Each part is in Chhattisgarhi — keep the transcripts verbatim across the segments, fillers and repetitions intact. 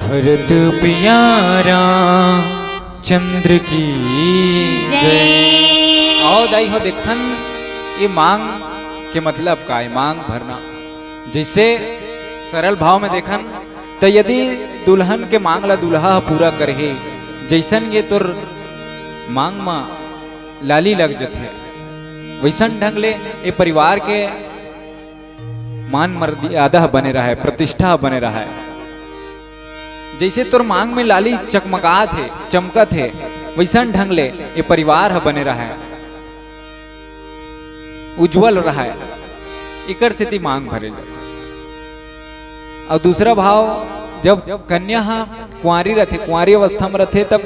भरत प्यारा चंद्र की जय। जय। आओ दाई हो, देखथन ये मांग के मतलब का है, मांग भरना। जैसे सरल भाव में देखन, त यदि दुल्हन के मांग ला दूल्हा ह पूरा करही, जैसन ये तोर मांग म लाली लग जथे, वैसन ढंग ले ये परिवार के मान मर्यादा ह बने रहय, प्रतिष्ठा ह बने रहय। जैसे तोर मांग में लाली चकमकात हे, चमकत हे, वैसन ढंग ले ये परिवार ह बने रहय, उज्जवल रहय। एकर सेती मांग भरे जाथे। अउ दूसरा भाव, जब कन्या ह कुंवारी रथे, कुंवारी अवस्था में रथे, तब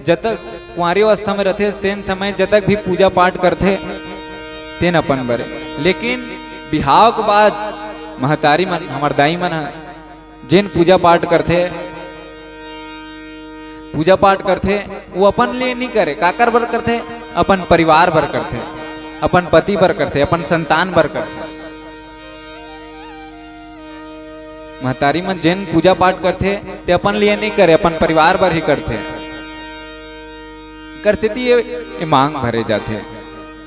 जतक कुंवारी अवस्था में रथे, तेन समय जतक भी पूजा पाठ करथे, तेन अपन बरे। लेकिन बिहाव के बाद महतारी मन, हमर दाई मन ह जेन पूजा पाठ करथे, पूजा पाठ करथे, वो अपन लिए नहीं करे, काकर बर करथे? अपन परिवार बर करथे, अपन पति बर करथे, अपन संतान बर करथे। महतारी मन जेन पूजा पाठ करथे, ते अपन लिए नहीं करे, अपन परिवार बर ही करथे। कर सेती ये, ये मांग भरे जाथे।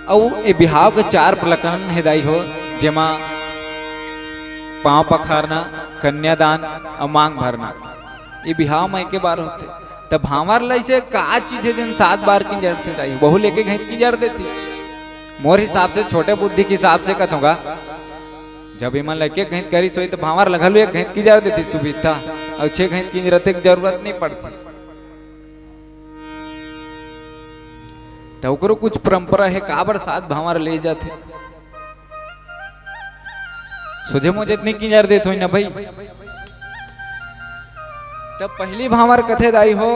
अउ ये बिहाव के चार प्रकरण हे दाई हो, जेमा पांव पखारना, कन्यादान अउ मांग भरना। ये बिहाव म एके बार होथे। त भांवर ल अइसे का चीज हे, जेन सात बार किंजरथे दाई? बहू ल एके घैंत किंजर देतिस। मोर हिसाब से, छोटे बुद्धि के हिसाब से कथों गा, जब एमन ल एके घैंत करिस होही, त भांवर ल घलो एक घैंत किंजर देतिस, सुविधा। अउ छह घैंत किंजरथे के जरूरत नहीं पड़तिस। त ओकरो कुछ परंपरा हे, काबर सात भांवर ले जाथे? सोझे मोझे त नहीं किंजर देत होही ना भाई। तब पहली भांवर कथे दाई हो,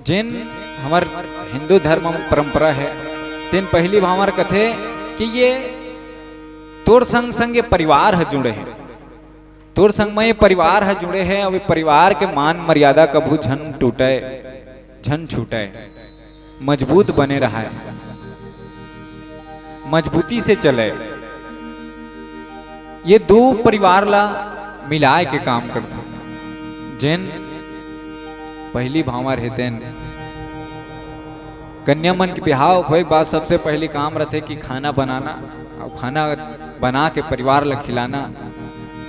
जेन हमर हिंदू धर्म म परंपरा हे, तेन पहली भांवर कथे कि ये तोर संग संग ये परिवार ह जुड़े हे, तोर संग म ये परिवार ह जुड़े हे, अउ ये परिवार के मान मर्यादा कभू झन टूटय, झन छूटय, मजबूत बने रहय, मजबूती से चलय। ये दो परिवार ला मिलाय के काम करथे। जेन पहली भांवर हे, तेन कन्या मन के बिहाव होय के बाद सबसे पहली काम रथे कि खाना बनाना, अउ खाना बना के परिवार ला खिलाना।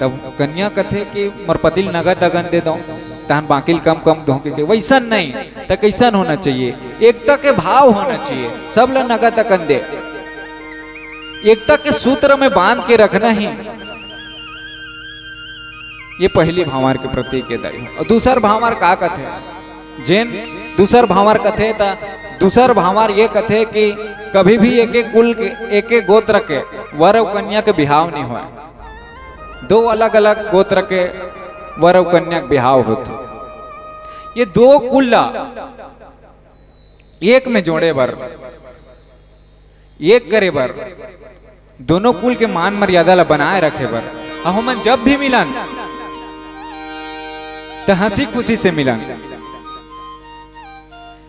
तब कन्या कथे कि मोर पति ल नगद अगन दे दो, तहन बाकी ल कम कम दो, के वैसन नहीं, त कैसन होना चाहिए? एकता के भाव होना चाहिए, सब ला नगद अगन दे, एकता के सूत्र में बांध के रखना ही। ये पहली भांवर के प्रतीक हे दाई हो। अउ दूसर भांवर का कथे? जेन दूसर भांवर कथे, त दूसर भांवर ये कथे कि कभी भी एके कुल के, एके गोत्र के वर अउ कन्या के बिहाव नहीं होय। दो अलग-अलग गोत्र के वर अउ कन्या के बिहाव होथे। ये दो कुल ला एक में जोड़े बर, एक करे बर, दोनों कुल के मान मर्यादा ला बनाए रखे बर, अउ हमन जब भी मिलन, त हंसी खुशी से मिलन।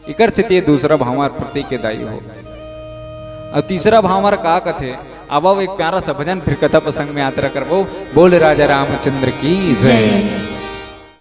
एकर सेती ये दूसरा भांवर प्रतीक हे दाई हो। अउ तीसरा भांवर का कथे? आवव, एक प्यारा सा भजन, फिर कथा प्रसंग में यात्रा करबो। बोल राजा रामचंद्र की जय। जय।